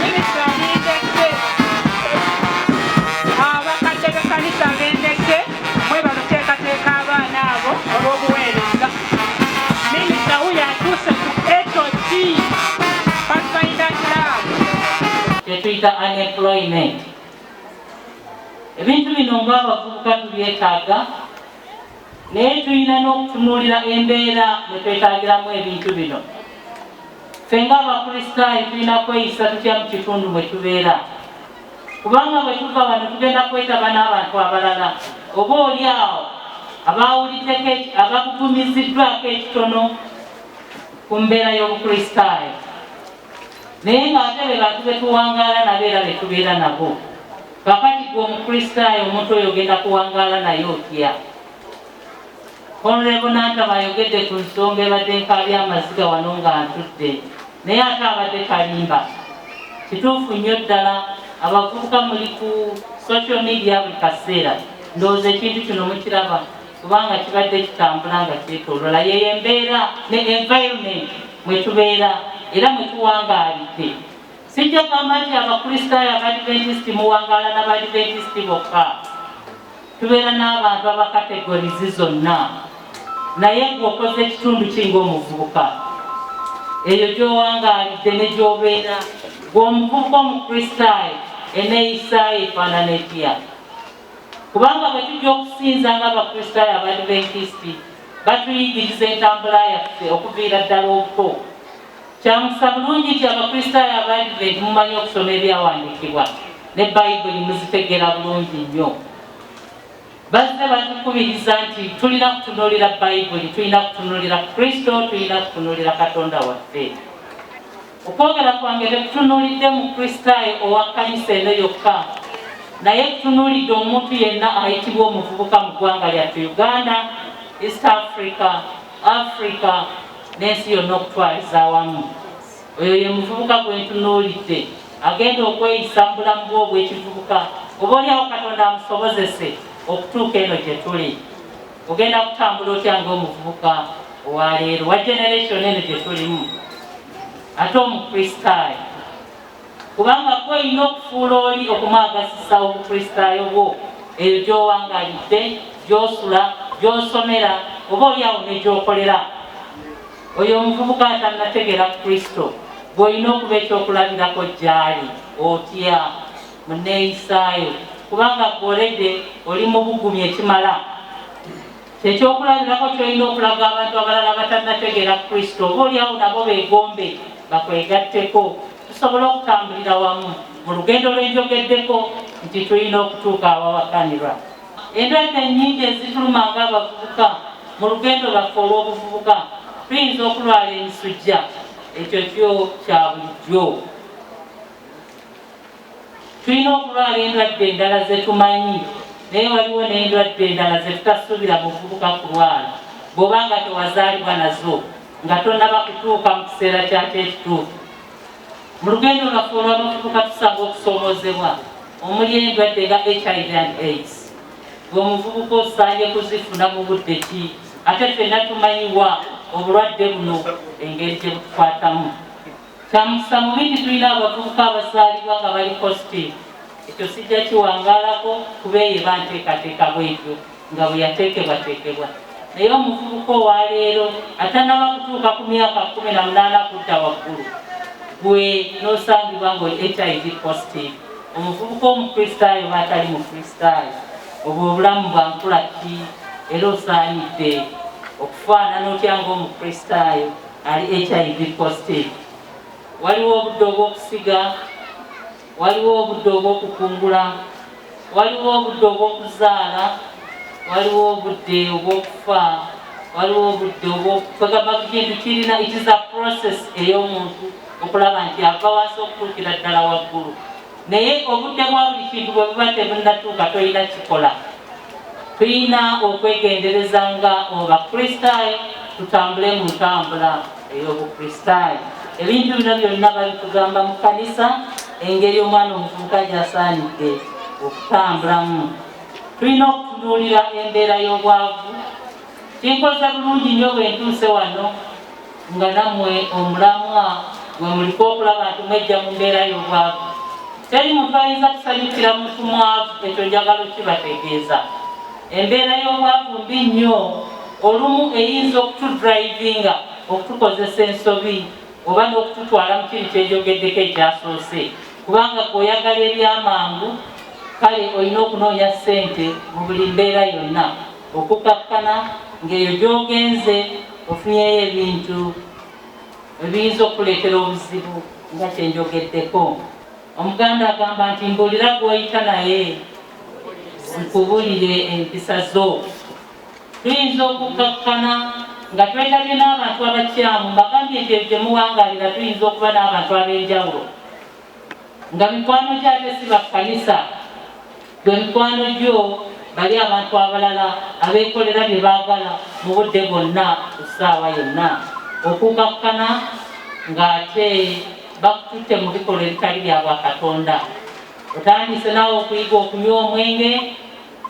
Minisita alindedde abakadde b'ekkanisa b'endeke mwebale okuteekateeka abaana abo olw'obuweereza. Minisita wuyo atuuse ku HOD Pathfinder Club. Kyetuyita unemployment. Ebintu bino ng'abavubuka tubyetaaga, naye tulina n'okutunuulira embeera mwe twetaagiramu ebintu bino. Ffe ng'Abakristaayo tulina kweyisa tutya mu kitundu mwe tubeera? Kubanga bwe tuva wano tugenda kwetaba n'abantu abalala oba oli awo abawuliddeko ababugumiziddwako ekitono ku mbeera y'Obukristaayo, naye ng'ate be bantu be tuwangaala nabo era be tubeera nabo. Kakati gwe Omukristaayo, omuntu oyo ogenda kuwangaala naye otya? Honorable Nantaba ayogedde ku nsonga ebadde nkaabya amaziga wano nga ntudde, naye ate abadde talimba. Kituufu nnyo ddala, abavubuka muli ku social media buli kaseera, ndowooza ekintu kino mukiraba kubanga kibadde kitambula nga kyetoolola. Yeyo embeera ne environment mwe tubeera era mwe tuwangaalidde. Sijja kugamba nti Abakristaayo Abadventisiti muwangaala n'Abadventisiti bokka. Tubeera n'abantu aba categories zonna. Naye ggwe okoze ekitundu ki ng'omuvubuka? Eyo gy'owangaalidde ne gy'obeera, ggwe omuvubuka Omukristaayo, enneeyisaayo efaanana etya? Kubanga bwe tujja okusinza ng'Abakristaayo Abadventisiti, batuyigiriza entambula yaffe okuviira ddala obuto. Kya mukisa bulungi nti Abakristaayo Abaadiventi mumanyi okusoma Ebyawandiikibwa ne Bayibuli muzitegeera bulungi nnyo. Bazze batukubiriza nti tulina kutunuulira Bayibuli, tulina kutunuulira Kristo, tulina kutunuulira Katonda waffe. Okwogera kwange tekutunuulidde Mukristaayo owa kkanisa eno yokka, naye kutunuulidde omuntu yenna ayitibwa omuvubuka mu ggwanga lyattu Uganda, East Africa, Africa, n'ensi yonna okutwaliza awamu. Oyo ye muvubuka gwe ntunuulidde, agenda okweyisa mu bulamu bwe obw'ekivubuka, oboolyawo Katonda amusobozese okutuuka eno gye tuli. Ogenda kutambula otya ng'omuvubuka owa leero, wa generation eno gye tulimu, ate Omukristaayo? Kubanga ggwe olina okufuula oli okumwagasisa Obukristaayo bwo eyo gy'owangalidde, gy'osula, gy'osomera, oba oli awo ne gy'okolera. Oyo omuvubuka atannategeera Kristo, ggwe olina okuba ekyokulabirako gy'ali. Otya? Mu nneeyisaayo. Kubanga ggwe already oli mu bugumi ekimala. Kyekyokulabirako ky'olina okulaga abantu abalala abatannategeera Kristo, oba oli awo nabo beegombe bakwegatteko, tusobole okutambulira wamu mu lugendo lwe njogeddeko nti tulina okutuuka awawakanirwa. Endwadde nnyingi ezituluma ng'abavubuka mu lugendo lwaffe olw'obuvubuka. Tuyinza okulwala emisujja, ekyo kyo kya bulijjo. Tulina okulwala endwadde endala ze tumanyi, naye waliwo n'endwadde endala ze tutasuubira muvubuka kulwala bw'oba nga tewazaalibwa nazo nga tonnaba kutuuka mu kiseera kyakyo ekituufu. Mu lugendo lwaffe olw'abavubuka tusanga okusoomoozebwa omuli endwadde nga HIV and AIDS. Gwe omuvubuka osaanye kuzifuna mu budde ki? Ate ffenna tumanyi wa obulwadde buno engeri gye butukwatamu. Kya mukisa mubi nti tulina abavubuka abazaalibwa nga bali positive. Ekyo sijja kiwangaalako kuba eyo eba nteekateeka bw'etyo nga bwe yateekebwateekebwa. Naye omuvubuka owa leero atannaba kutuuka ku myaka 18 kudda waggulu, ggwe n'osangibwa ng'oli HIV positive, omuvubuka Omukristaayo oba atali Mukristaayo, obwo obulamu bwa nkula ki? Era osaanidde okufaanana otya ng'Omukristaayo ali HIV positive? Waliwo obudde obw'okusiga, waliwo obudde obw'okukungula, waliwo obudde obw'okuzaala, waliwo obudde obw'okufa, waliwo obudde obw'okwegamba kintu kirina, it is a process ey'omuntu okulaba nti ava wansi okutuukira ddala waggulu. Naye obudde bwa buli kintu bwe buba tebunnatuuka, tolina kikola. Tulina okwegendereza nga Abakristaayo, tutambule mu ntambula ey'Obukristaayo. Ebintu bino byonna babitugamba mu kkanisa, engeri omwana omuvubuka gy'asaanidde okutambulamu. Tulina okutunuulira embeera y'obwavu. Kinkoze bulungi nnyo bwe ntuuse wano nga nammwe omulamwa Mwe muliko okulaba nti mwejja mu mbeera y'obwavu. Teri muntu ayinza kusanyukira muntu mwavu, ekyo njagala okibategeeza. Embeera y'obwavu mbi nnyo, olumu eyinza okutudrivinga okutukozesa ensobi oba n'okututwala mu kiri kyenjogeddeko ekyasoose, kubanga gwe oyagala eby'amangu, kale olina okunoonya ssente mu buli mbeera yonna okukakkana ng'eyo gy'ogenze ofunyeyo ebintu ebiyinza okukuleetera obuzibu nga kye njogeddeko. Omuganda agamba nti mbuulira gw'oyita naye nkubulire empisa zo. Tuyinza okukkakkana nga twetabye n'abantu abakyamu. Mbagambye nti eyo gye muwangaalira tuyinza okuba n'abantu ab'enjawulo nga mikwano gyo ate si ba kkanisa. Gwe mikwano gyo bali abantu abalala abeekolera bye baagala mu budde bwonna ku ssaawa yonna. Okukakkana ng'ate bakututte mu bikolwa ebitali bya bwakatonda. Otandise naawe okuyiga okunywa omwenge,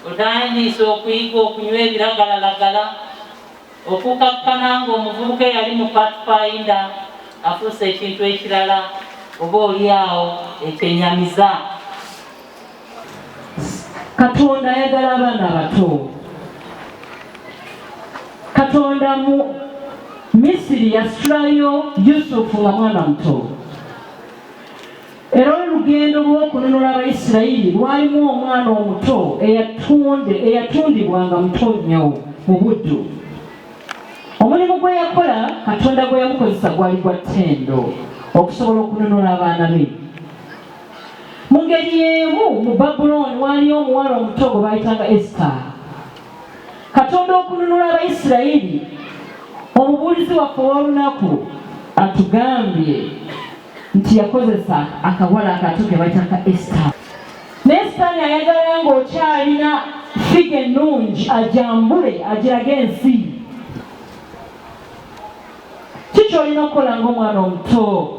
otandise okuyiga okunywa ebiragalalagala, okukakkana ng'omuvubuka eyali mu Pathfinder afuuse ekintu ekirala oba oli awo ekyenyamiza. Katonda ayagala abaana abato. Katonda mu Misiri yasitulayo Yusufu nga mwana muto. Era olugendo lw'okununula Abayisirayiri lwalimu omwana omuto eyatundibwa nga muto nnyo mu buddu. Omulimu gwe yakola Katonda gwe yamukozesa gwali gwa ttendo okusobola okununula abaana be. Mu ngeri y'emu mu Babulooni waaliyo omuwala omuto gwe baayitanga Esita. Katonda okununula Abayisirayiri, omubuulizi waffe ow'olunaku atugambye nti yakozesa akawala akato ke bayita ka Esita. Naye Sitaani ayagala ng'okyalina figa ennungi ajambule agirage ensi. Ki ky'olina okukola ng'omwana omuto?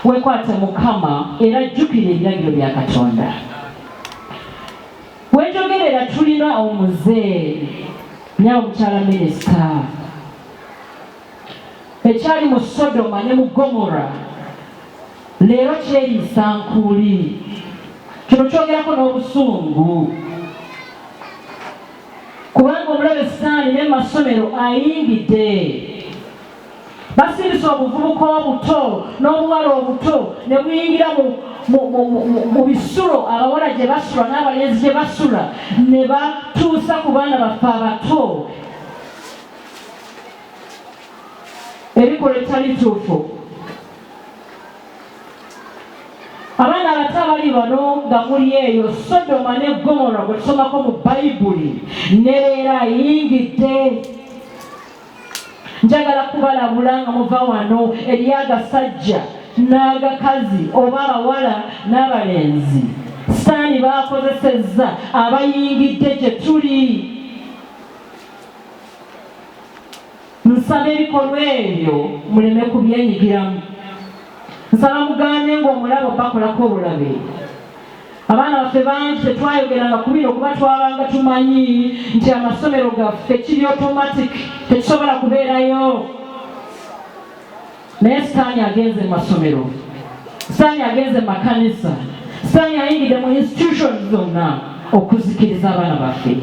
Weekwate Mukama era jjukira ebiragiro bya Katonda. Wenjogerera tulina omuze nyawo mukyala minisita ekyali mu Sodoma ne mu Gomora leero kyeriisa nkuuli. Kino kyogerako n'obusungu kubanga omulabe Sitaani ne masomero ayingidde. Basindise obuvubuka obuto n'obuwala obuto ne buyingira mu bisulo abawala gye basula n'abalenzi gye basula ne batuusa ku baana baffe abato ebikolwa ebitali bituufu. Abaana abato abali wano nga muli eyo Sodoma ne Gomora gwe tusomako mu Bayibuli ne leero ayingidde. Njagala kubalabula nga muva wano eri agasajja n'agakazi oba abawala n'abalenzi sitaani baakozesezza abayingidde gye tuli. Nsaba ebikolwa ebyo muleme kubyenyigiramu. Nsaba mugaane ng'omulabe obakolako obulabe. Abaana baffe bangi tetwayogeranga ku bino kuba twabanga tumanyi nti amasomero gaffe kiri automatic tekisobola kubeerayo. Naye sitaani agenze mu masomero, sitaani agenze mu makanisa, sitaani ayingidde mu institutions zonna okuzikiriza abaana baffe.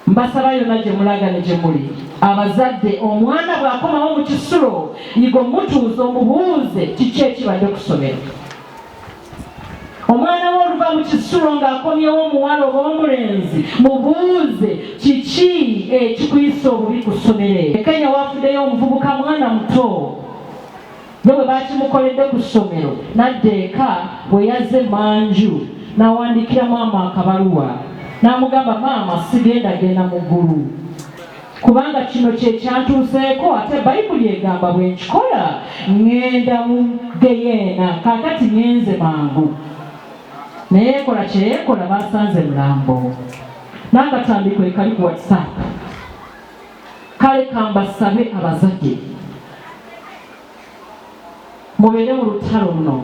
Mbasaba yonna gye mulaga ne gye muli abazadde, omwana bw'akomawo mu kisulo yiga omutuuza omubuuze kiki ekibadde ku ssomero. Omwana wo oluva mu kisulo ng'akomyewo omuwala oba omulenzi mubuuze kiki ekikuyisa obubi ku ssomero. E Kenya wafuddeyo omuvubuka mwana muto ye bwe bakimukoledde ku ssomero n'adda eka bwe yazze manju n'awandiikira maama akabaluwa n'amugamba maama sigenda genda mu ggulu kubanga kino kye kyantuuseeko ate bayibuli egamba bwe nkikola ŋŋenda mu geyeena kaakati ŋŋenze mangu naye ekola kye yeekola baasanze mulambo n'akatambi kwe kali ku WhatsApp. Kale kambasabe abazadde mubeere mu lutalo luno.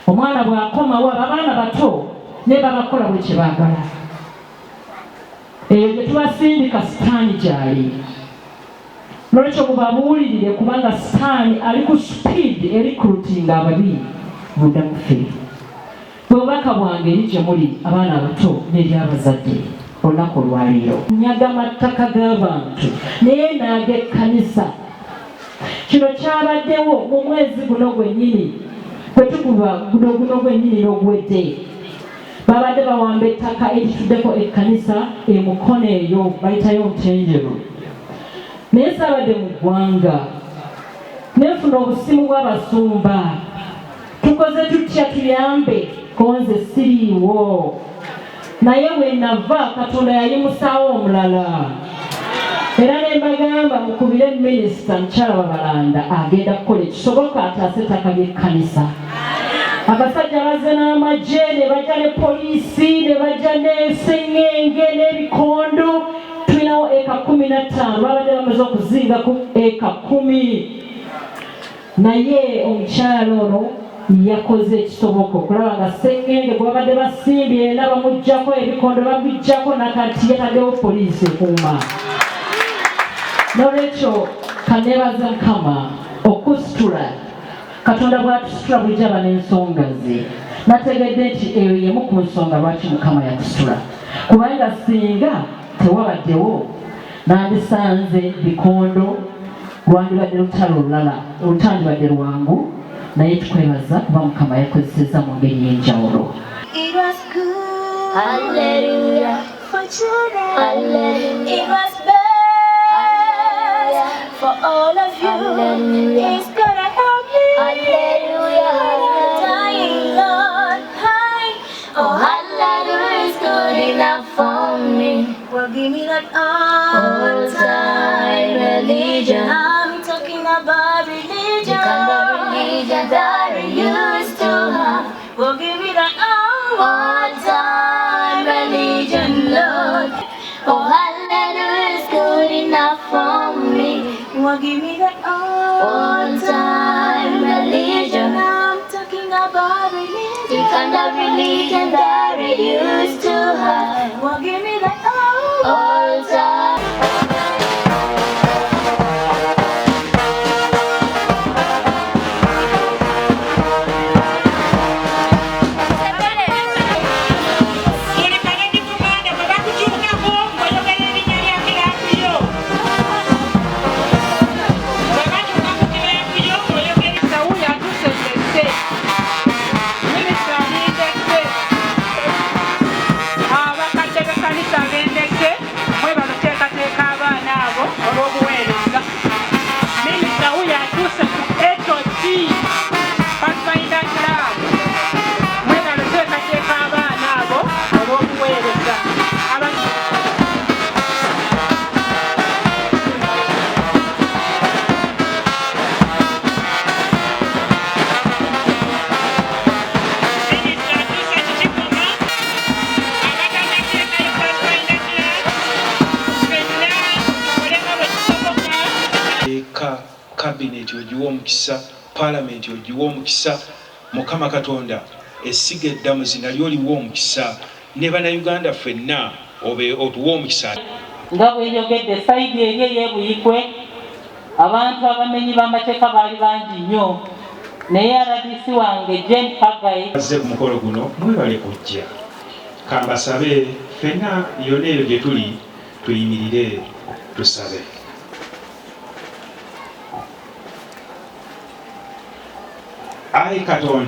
Omwana bw'akomawo abo abaana bato naye babakola buli kye baagala. Eyo gye tubasindika sitaani gy'ali. Nolwekyo mubabuulirire, kubanga Sitaani ali ku speed erecruitinga ababi munda muffe. Bwe bubaka bwange eri gye muli abaana abato n'eri abazadde olunaku olwaleero. Nyaga mattaka g'abantu naye n'ag'ekkanisa. Kino kyabaddewo mu mwezi guno gwennyini kwe tukuba guno guno gwennyini n'oguwedde. Babadde bawamba ettaka erituddeko ekkanisa e Mukono, eyo bayitayo Ntenjeru, naye saabadde mu ggwanga, nenfuna obusimu bw'abasumba: tukoze tutya tuyambe konze siriiwo? Naye bwe nava, Katonda yayimusaawo omulala, era ne mbagamba mukubire minisita mukyala Babalanda, agenda kukola ekisoboka ataase ettaka ly'ekkanisa. Abasajja bazze n'amagye, ne bajja ne poliisi, ne bajja n'enseŋŋenge n'ebikondo. Tulinawo eka 15, babadde bamaze okuzingaku eka 10, naye omukyala ono yakoze ekisoboka okulaba nga seŋŋenge gwe babadde basimbye era bamuggyako, ebikondo babiggyako, nakati yataddewo poliisi ekuuma. Nolwekyo kanebaza Mukama okusitula. Katonda bw'atusitula bulijjo aba n'ensonga ze. Nategedde nti eyo yemu ku nsonga lwaki Mukama yatusitula, kubanga singa tewabaddewo nandisanze bikondo, lwandibadde lutalo olulala olutandibadde lwangu. Naye tukwebaza kuba Mukama yakozesezza mu ngeri y'enjawulo. It was good. Hallelujah. For children. Hallelujah. It was best for all of you. Hallelujah. He's gonna help me. Hallelujah. When I'm dying, Lord. Hi. Oh, hallelujah is good enough for me. Well, give me that all All time religion. I'm talking about religion. The kind of religion that I used to have. Well, give me that all All time religion, Lord. Oh, hallelujah is good enough for me. Well, give me that all All time religion. I'm talking about religion. The kind of religion that I used to have. Well, give me that all All time. Buli parade commander bwe bakukyukako ng'oyogera erinnya lya kiraabu yo. Bwe batuuka ku kiraabu yo ng'oyogera. Sawuya atusendese, minisita alindese, abakadde b'ekkanisa abendese, mwebale oteekateeka abaana abo olw'obuweereza. Minisita wuyo atuuse ku HOT Pathfinder Club, mwebale oteekateeka abaana abo olw'obuweereza. Minisita atuuse kikikoma abatanateekayo Pathfinder Club, ffenna tukole nga bwe kisoboka. Eka kabineti ogiwa omukisa, paalamenti ogiwa omukisa. Mukama Katonda, essiga eddamuzi nalyo oliwa omukisa, ne Bannayuganda ffenna obe otuwa omukisa. Nga bweyogedde, side eri ey'ebuyikwe abantu abamenyi b'amateeka baali bangi nnyo, naye RDC wange Jane Pagai Azze ku mukolo guno, mwebale kujja. Kambasabe ffenna yonna eyo gye tuli tuyimirire tusabe. Ayi Katonda.